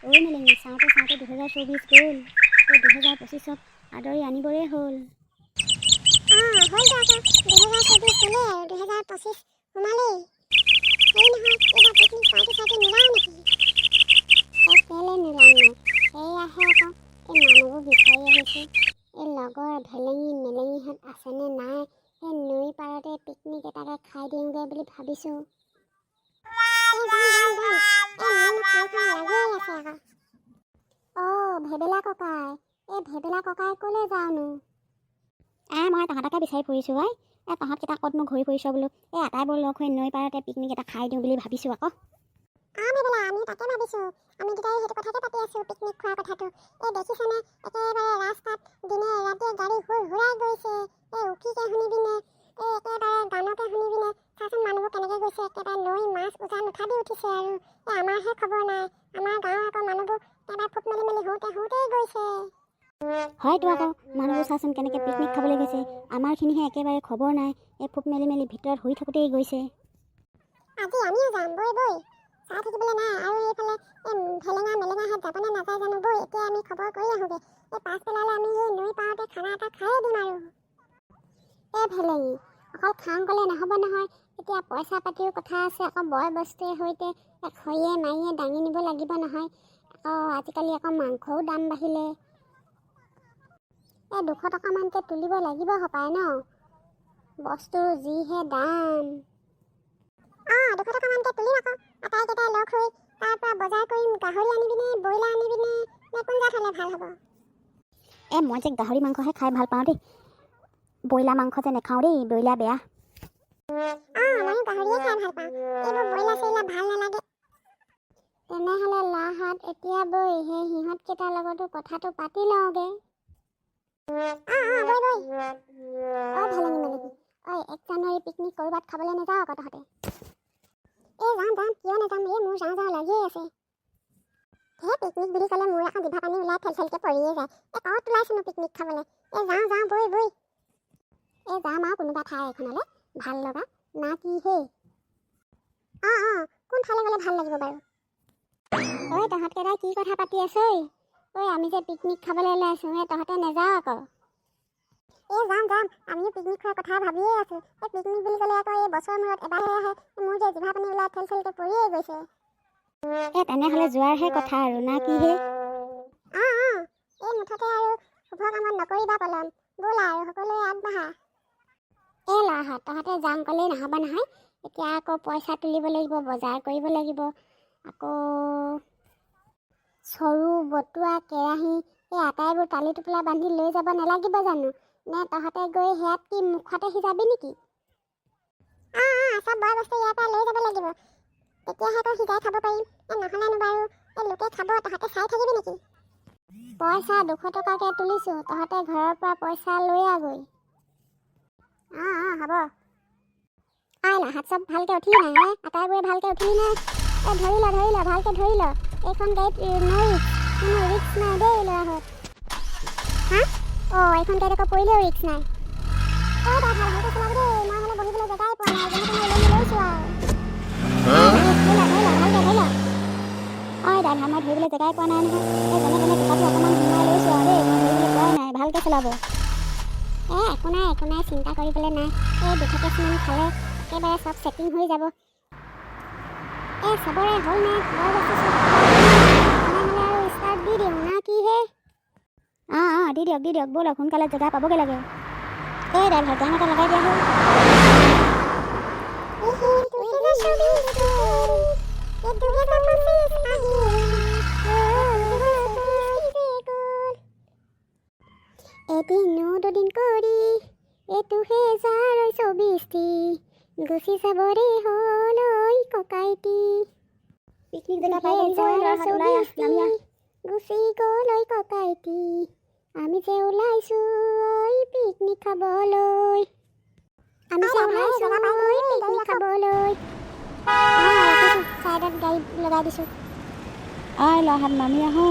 ঐ মেলেঙী, চাওঁতে চাওঁতে 2024 গ'ল। এই 2025ক আদৰি আনিবৰে হ'ল। অঁ, হ'লতো আকৌ। 2024 গ'লেই আৰু 2025 সোমালেই। হেৰি নহয়, এইবাৰ পিকনিক পাৰ্টি চাৰ্টি নোলাও নেকি? এই কেলৈ নোলামনো? সেয়াহে আকৌ, এই মানুহবোৰ বিচাৰি আহিছোঁ। এই লগৰ ভেলেঙী মেলেঙীহঁত আছেনে নাই, সেই নৈ পাৰতে পিকনিক এটাকে খাই দিওঁগৈ বুলি ভাবিছোঁ। এই যাম যাম যাম। এই মোৰ খাওঁ খাওঁ লাগিয়ে আছে আকৌ। অঁ, ভেবেলা ককাই, এই ভেবেলা ককাই ক'লৈ যাওঁনো? মই তহঁতকে বিচাৰি ফুৰিছোঁ ঐ। এই তহঁতকেইটা ক'তনো ঘূৰি ফুৰিছ বোলো। এই আটাইবোৰ লগ হৈ নৈ পাৰতে পিকনিক এটা খাই দিওঁ বুলি ভাবিছোঁ আকৌ। অঁ ভেবেলা, আমিও তাকে ভাবিছোঁ। আমি দুটাই সেইটো কথাকে পাতি আছোঁ, পিকনিক খোৱাৰ কথাটো। এই দেখিছনে, একেবাৰে ৰাস্তাত দিনে ৰাতিয়ে গাড়ী হুৰ হুৰাই গৈছে। এই উকিকে শুনিবিনে, এই একেবাৰে গানকে শুনিবিনে। চাচোন মানুহবোৰ কেনেকৈ গৈছে, একেবাৰে নৈ মাছ উজান উঠা দি উঠিছে। আৰু এই আমাৰহে খবৰ নাই। আমাৰ গাঁৱৰ আকৌ মানুহবোৰ একেবাৰে ফুট মেলি মেলি হওঁতে হওঁতেই গৈছে। হয়তো আকৌ, মানুহবোৰ চাচোন কেনেকৈ পিকনিক খাবলৈ গৈছে। আমাৰখিনিহে একেবাৰে খবৰ নাই। এই ফুট মেলি মেলি ভিতৰত শুই থাকোঁতেই গৈছে। আজি আমিও যাম, বৈ বৈ। চাই থাকিবলৈ নাই আৰু। এইফালে এই ভেলেঙা মেলেঙাহঁত যাবনে নাযায় জানো। বৈ, এতিয়া আমি খবৰ কৰি আহোঁগৈ। এই পাছবেলালৈ আমি সেই নৈ পাৰতে খানা এটা খায়ে দিম আৰু। এই ভেলেঙী, অকল খাওঁ ক'লে নহ'ব নহয়। এতিয়া পইচা পাতিও কথা আছে আকৌ। বয় বস্তুৰে সৈতে খৰিয়ে মাৰিয়ে দাঙি নিব লাগিব নহয় আকৌ। আজিকালি আকৌ মাংসও দাম বাঢ়িলে। এই 200 টকামানকৈ তুলিব লাগিব হপায় ন? বস্তুৰ যিহে দাম। অঁ, 200 টকামানকৈ তুলিম আকৌ। আটাইকেইটাই লগ হৈ তাৰ পৰা বজাৰ কৰিম। গাহৰি আনিবিনে, ব্ৰইলাৰ আনিবিনে নে, কোন জাত হ'লে ভাল হ'ব? এই মই যে গাহৰি মাংসহে খাই ভাল পাওঁ দেই। ব্ৰইলাৰ মাংস যে নাখাওঁ দেই, ব্ৰইলাৰ বেয়া। অঁ, ময়ো গাহৰিয়ে খাই ভাল পাওঁ। এইবোৰ ব্ৰইলাৰ চইলাৰ ভাল নালাগে। তেনেহ'লে লাহাত এতিয়া বৈ, সেই সিহঁতকেইটাৰ লগতো কথাটো পাতি লওঁগৈ। অঁ অঁ বৈ বৈ। ঐ ভেলেঙী মেলেঙী, ঐ, 1 জানুৱাৰী পিকনিক ক'ৰবাত খাবলৈ নাযাওঁ আকৌ তহঁতে? এই যাম যাম, কিয় নাযাম? এই মোৰ যাওঁ যাওঁ লাগিয়ে আছে। হে, পিকনিক বুলি ক'লে মোৰ আকৌ জিভা পানী ওলাই ঠেল ঠেলকৈ পৰিয়ে যায়। এই ক'ত ওলাইছোনো পিকনিক খাবলৈ? এই যাওঁ যাওঁ, বৈ বৈ। এই যাম আৰু কোনোবা ঠাই এখনলৈ ভাল লগা, না কি হেই? অঁ অঁ কোন ঠাইলৈ গ'লে ভাল লাগিব বাৰু? ঐ, তহঁতকেইটাই কি কথা পাতি আছ ঐ? ঐ, আমি যে পিকনিক খাবলৈ ওলাইছোঁ, এই তহঁতে নাযাওঁ আকৌ? এই যাম যাম, আমিও পিকনিক খোৱাৰ কথা ভাবিয়ে আছোঁ। এই পিকনিক বুলি ক'লে আকৌ এই বছৰৰ মূৰত এবাৰহে আহে। মোৰ যে জিভা পানী ওলাই ঠেল ঠেলকৈ পৰিয়ে গৈছে। এই তেনেহ'লে যোৱাৰহে কথা আৰু, না কি হে? অঁ অঁ এই মুঠতে আৰু শুভ কামত নকৰিবা পলম। ব'লা আৰু, সকলোৱে আগবাঢ়া। এই ল'ৰাহঁত, তহঁতে যাম ক'লেই নহ'ব নহয়। এতিয়া আকৌ পইচা তুলিব লাগিব, বজাৰ কৰিব লাগিব। আকৌ চৰু, বটুৱা, কেৰাহী, এই আটাইবোৰ টালি টোপোলা বান্ধি লৈ যাব নালাগিব জানো? নে তহঁতে গৈ সেয়াত কি মুখতে সিজাবি নেকি? অঁ অঁ চব বয় বস্তু ইয়াৰ পৰা লৈ যাব লাগিব। তেতিয়াহে আকৌ সিজাই খাব পাৰিম। এই নহ'লেনো বাৰু এই লোকে খাব, তহঁতে চাই থাকিবি নেকি? পইচা 200 টকাকৈ তুলিছোঁ, তহঁতে ঘৰৰ পৰা পইচা লৈ আগৈ। অঁ অঁ হ'ব। ঐ লাহাত, চব ভালকৈ উঠিলি নাই হে? আটাইবোৰে ভালকৈ উঠিলি নাই? এই ধৰি ল, ধৰি ল, ভালকৈ ধৰি ল। এইখন গাড়ীত ন ৰিক্স, কোনো ৰিক্স নাই দেই ল'ৰাহঁত। হা, অঁ, এইখন গাড়ীত আকৌ পৰিলেও ৰিক্স নাই। ঐ ড্ৰাইভাৰ, ভালকৈ চলাবি দেই। মই হ'লে বহিবলৈ জেগাই পোৱা নাই, যেনে তেনে ওলমি লৈছোঁ আৰু। ধৰি ল, ধৰি ল, ভালকৈ ধৰি ল। ঐ ড্ৰাইভাৰ, মই ধৰিবলৈ জেগাই পোৱা নাই নহয়। এই যেনে তেনে তথাপি অকণমান সোমাই লৈছোঁ আৰু দেই। মই ধৰিবলৈ পোৱাই নাই, ভালকৈ চলাব। এ একো নাই, একো নাই, চিন্তা কৰিবলৈ নাই। এই দুপেকেটমান খালে একেবাৰে চব ছেটিং হৈ যাব। এই চবৰে হ'ল নে বয় বস্তু চব? তেনেহ'লে আৰু ষ্টাৰ্ট দি দিওঁ, না কি হে? অঁ অঁ দি দিয়ক, দি দিয়ক। ব'লক সোনকালে, জেগা পাবগৈ লাগে। এই ড্ৰাইভাৰ, গান এটা লগাই দিয়া হ'ল। 2024 গ'ল, এই 2025 আহিল। 2024 যে গ'ল। এদিনো দুদিন কৰি এই 2024টি গুচি যাবৰে হ'ল ঐ ককাইটি। পিকনিক জেগা পাই গ'লি ঐ ল'ৰাহঁত, ওলাই আহ, নামি আহ। গুচি গ'ল ঐ ককাইটি। আমি যে ওলাইছো ঐ পিকনিক খাবলৈ, আমি যে ওলাইছো ঐ পিকনিক খাবলৈ। অঁ, ৰাখিছোঁ, ছাইডত গাড়ী লগাই দিছোঁ। ঐ ল'ৰাহঁত, নামি আহ ঐ।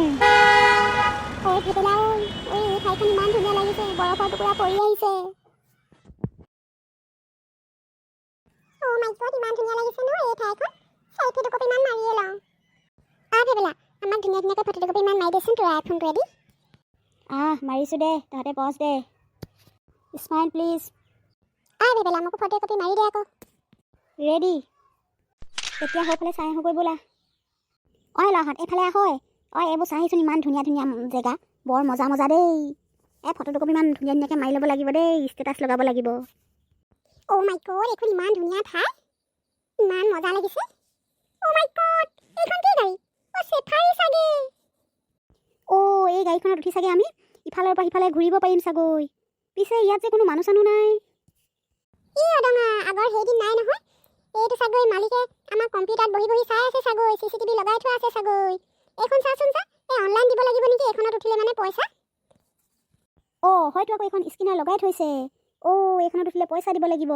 ঐ ভেবেলা ঐ, ঐ, এই ঠাইখন ইমান ধুনীয়া লাগিছে, বৰফৰ টুকুৰা পৰি আহিছে। অ' মাই গড, ইমান ধুনীয়া লাগিছে ন এই ঠাইখন? চেলফি দুকপিমান মাৰিয়ে লওঁ। অ ভেবেলা, আমাৰ আমাক ধুনীয়া ধুনীয়াকৈ ফটো দুকপি ইমান মাৰি দেচোন তোৰ আইফোনটোৱেদি। আহ, মাৰিছোঁ দে, তহঁতে পজ দে। Smile please. ঐ ভেবেলা, মোকো ফটো একপি মাৰি দে আকৌ। ৰেডি। এতিয়া সেইফালে চাই আহোঁগৈ ব'লা। ঐ ল'ৰাহঁত, এইফালে আহ। ঐ ঐ, এইবোৰ চাহিচোন, ইমান ধুনীয়া ধুনীয়া জেগা, বৰ মজা মজা দেই। এই ফটো দুকপি ইমান ধুনীয়া ধুনীয়াকৈ মাৰি ল'ব লাগিব দেই, ষ্টেটাছ লগাব লাগিব। অ' মাই গড, এইখন ইমান ধুনীয়া ঠাই, ইমান মজা লাগিছে। অ' মাই গড, এইখন কি গাড়ী? অ' চেফাৰী চাগে। অ', এই গাড়ীখনত উঠি চাগে আমি ইফালৰ পৰা সিফালে ঘূৰিব পাৰিম চাগৈ। পিছে ইয়াত যে কোনো মানুহ চানুহ নাই। ই অদঙা, আগৰ সেইদিন নাই নহয়। এইটো চাগৈ মালিকে আমাক কম্পিউটাৰত বহি বহি চাই আছে চাগৈ, চিচিটিভি লগাই থোৱা আছে চাগৈ। এইখন চাচোন চা, এই অনলাইন দিব লাগিব নেকি এইখনত উঠিলে মানে পইচা? অ' হয়তো আকৌ, এইখন স্কেনাৰ লগাই থৈছে। অ', এইখনত উঠিলে পইচা দিব লাগিব।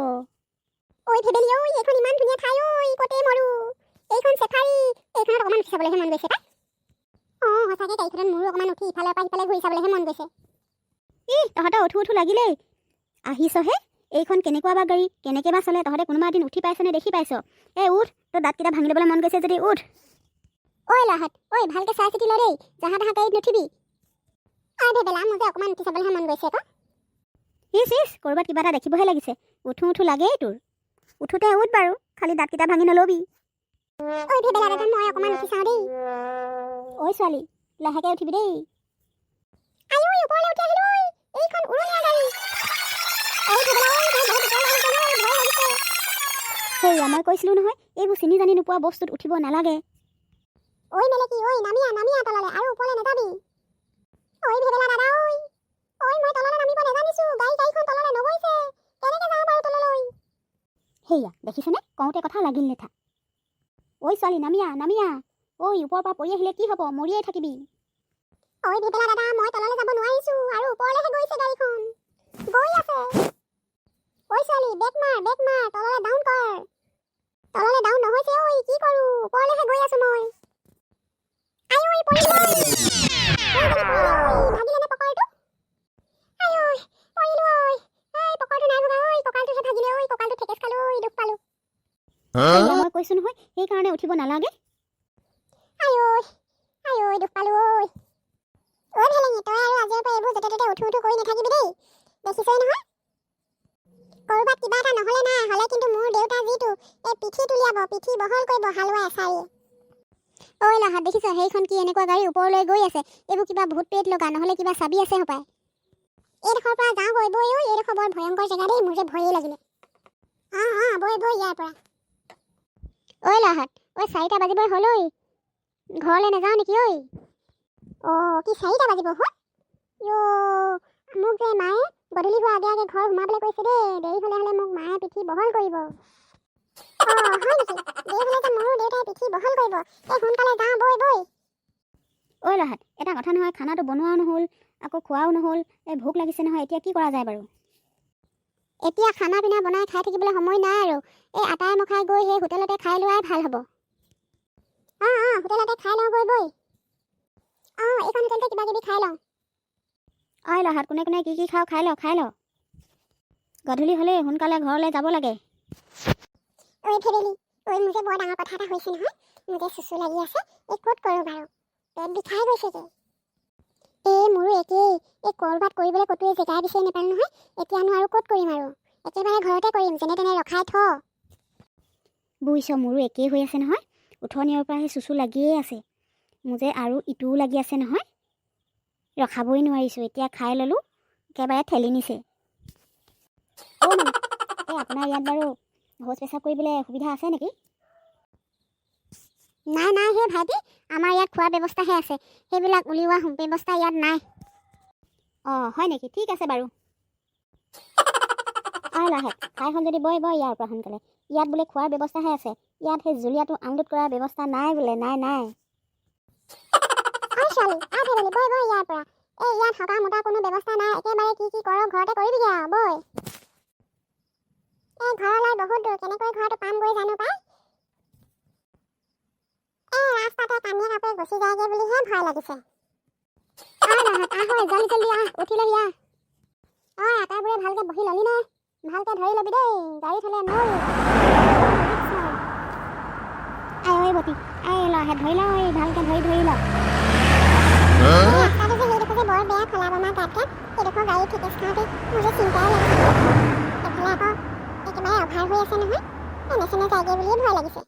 ঐ ভেবেলি ঐ, এইখন ইমান ধুনীয়া ঠাই ঐ, ক'তে মৰো। এইখন চেফাৰী, এইখনত অকণমান উঠি চাবলৈহে মন গৈছে পাই। অঁ, সঁচাকৈ গাড়ীখনত মোৰো অকণমান উঠি ইফালৰ পৰা সিফালে ঘূৰি চাবলৈহে মন গৈছে। ই, তহঁতৰ উঠো উঠো লাগিলেই, আহিছহে। এইখন কেনেকুৱা বা গাড়ী, কেনেকৈ বা চলে, তহঁতে কোনোবা এদিন উঠি পাইছনে, দেখি পাইছ? এই উঠ, তোৰ দাঁতকেইটা ভাঙি ল'বলৈ মন গৈছে যদি উঠ। ঐ ল'ৰাহঁত ঐ, ভালকৈ চাই চিতি ল দেই, জাহা তাহা গাড়ীত নুঠিবি। ঐ ভেবেলা, মোৰ যে অকণমান উঠি চাবলৈহে মন গৈছে আকৌ। ইচ ইচ, ক'ৰবাত কিবা এটা দেখিবহে লাগিছে, উঠো উঠো লাগেই তোৰ। উঠোতে উঠ বাৰু, খালি দাঁতকেইটা ভাঙি নল'বি। ঐ ভেবেলা দাদা, মই অকণমান উঠি চাওঁ দেই। ঐ ছোৱালী, লাহেকৈ উঠিবি দেই। আই ঐ, ওপৰলৈ উঠি আহিলো ঐ। এইখন উৰণীয়া গাড়ী। ঐ ভেবেলা ঐ, মই বহুত ওপৰলৈ আহিছো ঐ, ভয় লাগিছে। সেয়া মই কৈছিলোঁ নহয়, এইবোৰ চিনি জানি নোপোৱা বস্তুত উঠিব নালাগে। ঐ মেলেকি ঐ, নামিয়া নামিয়া তললে, আৰু ওপৰলৈ নাযাবি। ঐ ভেবেলা দাদা ঐ, ঐ মই তললৈ নামিব নাজানিছো, গাড়ীখন তললৈ নগৈছে, কেনেকৈ যাওঁ বাৰু তললৈ? সেয়া দেখিছেনে, কওঁতে কথা লাগিল নেথা। ঐ ছোৱালী, নামিয়া নামিয়া। ঐ, ওপৰৰ পৰা পৰি আহিলে কি হ'ব? মৰিয়ে থাকিবি। ঐ ভেবেলা দাদা, মই তললৈ যাব নোৱাৰিছো, আৰু ওপৰলৈহে গৈছে গাড়ীখন, গৈ আছে। ঐ ছোৱালী, বেক মাৰ, বেক মাৰ, তললৈ ডাউন কৰ। তললৈ ডাউন নহৈছে ঐ, কি কৰোঁ? ওপৰলৈহে গৈ আছো মই। আই ঐ, পৰিলো ঐ। ঐ, পৰিলে ঐ, ভাগিলে নে পকৰটো? আই ঐ, পৰিলো ঐ। এই পকৰটো নাই ভগা ঐ, কঁকালটোহে ভাগিলে ঐ, কঁকালটো ঠেকেচ খালো ঐ, দুখ পালো। সেয়া মই কৈছোঁ নহয়, সেইকাৰণে উঠিব নালাগে। আই ঐ, আই ঐ, দুখ পালো ঐ। ঐ ভেলেঙি, তই আৰু আজিৰ পৰা এইবোৰ য'তে ত'তে উঠো উঠো কৰি নাথাকিবি দেই। দেখিছই নহয়, ক'ৰবাত কিবা এটা নহ'লে নাই, হ'লে কিন্তু মোৰ দেউতা যিটো এই পিঠি তুলিয়াব, পিঠি বহল কৰিব হালোৱা এচাৰিয়ে। ঐ লাহাত, দেখিছ সেইখন কি এনেকুৱা গাড়ী ওপৰলৈ গৈ আছে? এইবোৰ কিবা ভূত পেট লগা, নহ'লে কিবা চাবি আছে হপায়। এইডোখৰ পৰা যাওঁগৈ বৈ ঐ, এইডোখৰ বৰ ভয়ংকৰ জেগা দেই, মোৰ যে ভয়েই লাগিলে। অঁ অঁ, বৈ বৈ ইয়াৰ পৰা। ঐ লাহাত ঐ, 4টা বাজিবই হ'ল ঐ, ঘৰলৈ নাযাওঁ নেকি ঐ? অ' কি 4টা বাজিব হ'ল? ইঅ', মোক যে মায়ে গধূলি হোৱাৰ আগে আগে ঘৰ সোমাবলৈ কৈছে দেই, দেৰি হ'লে হ'লে মোক মায়ে পিঠি বহল কৰিব। অঁ হয় নেকি? দেৰি হ'লে যে মোৰো দেউতাই পিঠি বহল কৰিব। এই সোনকালে যাওঁ বৈ বৈ। ঐ লাহাত, এটা কথা নহয়, খানাটো বনোৱাও নহ'ল, আকৌ খোৱাও নহ'ল, এই ভোক লাগিছে নহয়, এতিয়া কি কৰা যায় বাৰু? এতিয়া খানা পিনা বনাই খাই থাকিবলৈ সময় নাই আৰু, এই আটাই মখাই গৈ সেই হোটেলতে খাই লোৱাই ভাল হ'ব। অঁ অঁ, হোটেলতে খাই লওঁগৈ বৈ। অঁ, এইখন হোটেলতে কিবা কিবি খাই লওঁ। ঐ লাহাত, কোনে কোনে কি কি খাওঁ খাই ল, খাই ল। গধূলি হ'লেই সোনকালে ঘৰলৈ যাব লাগে। ঐ ভেবেলি ঐ, মোৰ যে বৰ ডাঙৰ কথা এটা হৈছে নহয়, মোৰ যে চুচু লাগি আছে, এই ক'ত কৰোঁ বাৰু? পেট বিষাই গৈছেগৈ। এই মোৰো একেই, এই ক'ৰবাত কৰিবলৈ ক'তোৱে জেগাই বিচাৰি নাপালোঁ নহয়, এতিয়ানো আৰু ক'ত কৰিম আৰু? একেবাৰে ঘৰতে কৰিম, যেনে তেনে ৰখাই থ। বুজিছ, মোৰো একেই হৈ আছে নহয়, উঠনিৰ পৰা সেই চুচু লাগিয়ে আছে মোৰ যে, আৰু ইটোও লাগি আছে নহয়, ৰখাবই নোৱাৰিছোঁ। এতিয়া খাই ল'লোঁ, একেবাৰে ঠেলি নিছে। অ' মালিক, এই আপোনাৰ ইয়াত বাৰু শৌচ পেচাব কৰিবলৈ সুবিধা আছে নেকি? নাই নাই হে ভাইটি, আমাৰ ইয়াত খোৱাৰ ব্যৱস্থাহে আছে, সেইবিলাক উলিওৱা ব্যৱস্থা ইয়াত নাই। অঁ হয় নেকি? ঠিক আছে বাৰু। আহ লাহে খাই হ'ল যদি বই বই ইয়াৰ পৰা সোনকালে। ইয়াত বোলে খোৱাৰ ব্যৱস্থাহে আছে, ইয়াত সেই জুলীয়াটো আনলোড কৰাৰ ব্যৱস্থা নাই বোলে, নাই নাই। ঐ ছোৱালী, আহ ভেবেলি, বৈ বৈ ইয়াৰ পৰা। এই ইয়াত হগা মুতা কোনো ব্যৱস্থা নাই, একেবাৰে কি কি কৰ ঘৰতে কৰিবিগৈ আৰু, বৈ। এই ঘৰলৈ বহুত দূৰ, কেনেকৈ ঘৰটো পামগৈ জানো পাই। এই ৰাস্তাতে কানিয়ে কাপোৰে গুচি যায়গৈ বুলিহে ভয় লাগিছে। আহ লাহাত, আহ হয়, জলদি জলদি আহ, উঠি লহি আহ। ঐ আটাইবোৰে ভালকৈ বহি ল'লি নে? ভালকৈ ধৰি ল'বি দেই, গাড়ীত হ'লে নৈ। আই ঐ বতী, আই লাহে ধৰি ল ঐ, ভালকৈ ধৰি ধৰি ল। মোৰ যে চিন্তাই লাগিছে। এইফালে আকৌ একেবাৰে অভাৰ হৈ আছে নহয়, এনে চেনে যায়গৈ বুলিয়ে ভয় লাগিছে।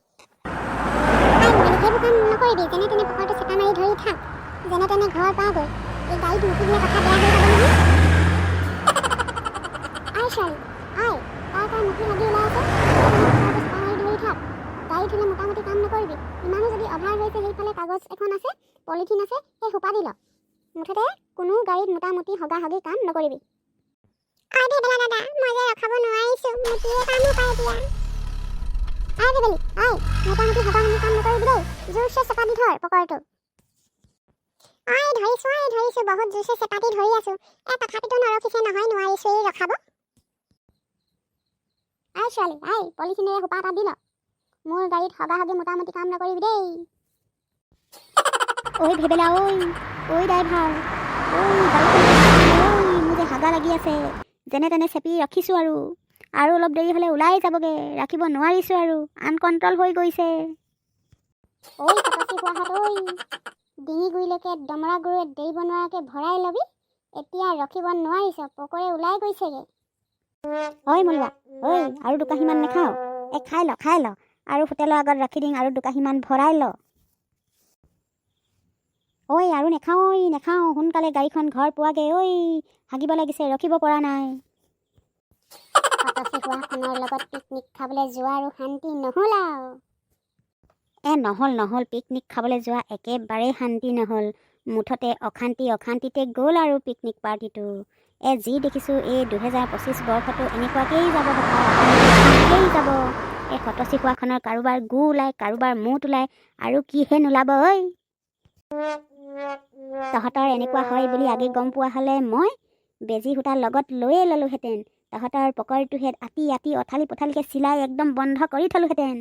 আই মোবাইল, সেইবোৰ কাম নকৰিবি। যেনে তেনে পকৰটো চেপা মাৰি ধৰি থাক, যেনে তেনে ঘৰ পাগৈ। এই গাড়ীত মুতি দিলে কথা বেয়া হৈ যাব নহয়। আই ছোৱালী, আই, তাৰ তাৰ মুতি লাগি ওলাই আছে। পকৰটো চেপা মাৰি ধৰি থাক। গাড়ীত হ'লে মোটামুটি কাম নকৰিবি। ইমানো যদি অভাৰ হৈছে, সেইফালে কাগজ এখন আছে, পলিথিন আছে, সেই সোপা দি ল। মুঠতে কোনো গাড়ীত মোটামুটি হগা হগি কাম নকৰিবি। আই ভেবেলা দাদা, মই যে ৰখাব নোৱাৰিছোঁ, মুতিয়ে পাম পাই এতিয়া। আই ভেবেলি আই, মোটামুটি হগা হগি কাম নকৰিবি দেই। জোৰছে চেপা দি ধৰ পকৰটো। আই ধৰিছোঁ, আই ধৰিছোঁ, বহুত জোৰছে চেপা দি ধৰি আছোঁ। এ তথাপিতো নৰখিছে নহয়, নোৱাৰিছোঁৱেই ৰখাব। আই ছোৱালী আই, পলিথিনেৰে সোপা এটা দি ল। মোৰ গাড়ীত হগা হগি মোটামুটি কাম নকৰিবি দেই। ঐ ভেবেলা ঐ, ঐ ড্ৰাইভাৰ ঐ, গাড়ীখন ঐ, মোৰ যে হাগা লাগি আছে। যেনে তেনে চেপি ৰাখিছোঁ আৰু, আৰু অলপ দেৰি হ'লে ওলাই যাবগৈ। ৰাখিব নোৱাৰিছোঁ আৰু, আনকণ্ট্ৰল হৈ গৈছে। ঐ কটাচি খোৱাহাত ঐ, ডিঙি গুৰিলৈকে দমৰা গৰুৱে দেৰিব নোৱাৰাকৈ ভৰাই ল'বি। এতিয়া ৰখিব নোৱাৰিছ, পকৰে ওলাই গৈছেগৈ। ঐ মলুৱা ঐ, আৰু দুকাহীমান নাখাওঁ? এ খাই ল, খাই ল। আৰু হোটেলৰ আগত ৰাখি দিম, আৰু দুকাহীমান ভৰাই ল। ঐ আৰু নেখাওঁ ঐ, নেখাওঁ। সোনকালে গাড়ীখন ঘৰ পোৱাগে ঐ। হাগিব লাগিছে, ৰখিব পৰা নাই। কটচি খোৱাখনৰ লগত পিকনিক খাবলৈ যোৱাৰো শান্তি নহ'ল আৰু। এ নহ'ল, নহ'ল। পিকনিক খাবলৈ যোৱা একেবাৰেই শান্তি নহ'ল। মুঠতে অশান্তি অশান্তিতে গ'ল আৰু পিকনিক পাৰ্টিটো। এ যি দেখিছোঁ, এই 2025 বৰ্ষটো এনেকুৱাকেই যাব হপায়, অশান্তি অশান্তিকেই যাব। এই খটচি খোৱাখনৰ কাৰোবাৰ গু ওলায়, কাৰোবাৰ মুত ওলায়, আৰু কিহে নোলাব ঐ। তহঁতৰ এনেকুৱা হয় বুলি আগে গম পোৱা হ'লে মই বেজী সূতা লগত লৈয়ে ল'লোহেঁতেন। তহঁতৰ পকৰটোহেঁত আঁতি আঁতি অথালি পথালিকৈ চিলাই একদম বন্ধ কৰি থলোহেঁতেন।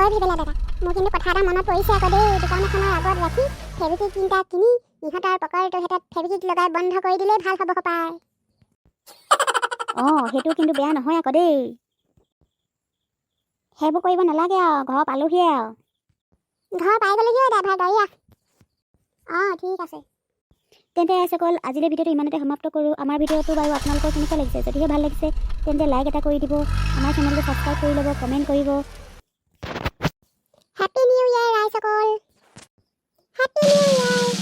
ঐ ভেবেলা দাদা, মোৰ কিন্তু কথা এটা মনত পৰিছে আকৌ দেই। দোকান এখনৰ আগত ৰাখি ফেবিকুইক তিনিটা কিনি ইহঁতৰ পকৰটো হেঁতত ফেবিকুইক লগাই বন্ধ কৰি দিলেই ভাল হ'ব হপায়। অঁ, সেইটো কিন্তু বেয়া নহয় আকৌ দেই। সেইবোৰ কৰিব নালাগে আৰু, ঘৰ পালোহিয়ে আৰু। ঘৰ পাই গ'লোহি ঐ। ড্ৰাইভাৰ, গাড়ী আহ। অঁ, ঠিক আছে। তেন্তে ৰাইজসকল, আজিলৈ ভিডিঅ'টো ইমানতে সমাপ্ত কৰোঁ। আমাৰ ভিডিঅ'টো বাৰু আপোনালোকৰ কেনেকুৱা লাগিছে? যদিহে ভাল লাগিছে, তেন্তে লাইক এটা কৰি দিব, আমাৰ চেনেলটো ছাবস্ক্ৰাইব কৰি ল'ব, কমেণ্ট কৰিব। হেপী নিউ ইয়েৰ ৰাইজসকল, হেপী নিউ ইয়েৰ।